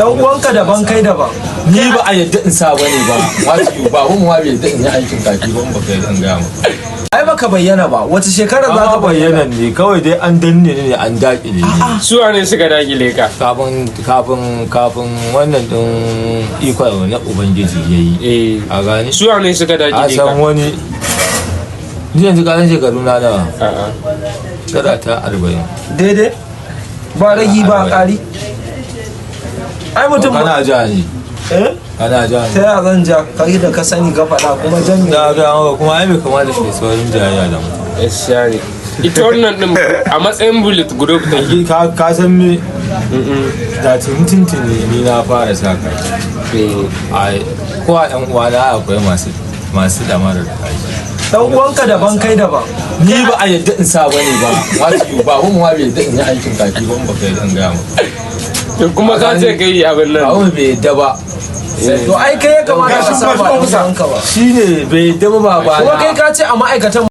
Dan uwanka daban, kai daban. Ni ba a yadda in sa bane ba. Wato ba mu ma bai yadda in yi aikin kaki ba, in baka yi, in gaya maka. Ai baka bayyana ba. Wace shekara za za ka ka bayyana? Bayyana ne kawai dai, an danne ni ne, an daƙile ni. Su ne suka dakile ka? Kafin wannan din ikon na Ubangiji yayi. Eh. A gani. Su ne suka A dakile ka? San wani, ni yanzu ka san shekaru na nawa? A'a. Tara ta 40. Daidai ba ragi ba ƙari. Ai mutum ba Kana ja ne? Eh? Kana ja Ta ne? ya zan ja? Kai da ka sani ka faɗa kuma jan me? Da ga maka kuma ai bai kamata shi saurin jayayya da mutum. Gaskiya ne. Ita wannan din a matsayin bullet group take. Ka san me, da tuntuntuni ni na fara sa kaki. Eh. Ai ko a yan uwana akwai masu damarar kaki. Dan uwanka daban, kai daban. Ni ba a yadda in sa bane ba. Wato ba mu ma bai yadda in yi aikin kaki ba, in baka yi, in gaya maka. To kuma ka ce kai abin Ba nan. mu bai yadda ba. To ai kai ya kamata ka saba dan uwanka ba. Shine bai yadda ba, ba. Kuma kai ka ce a ma'aikatan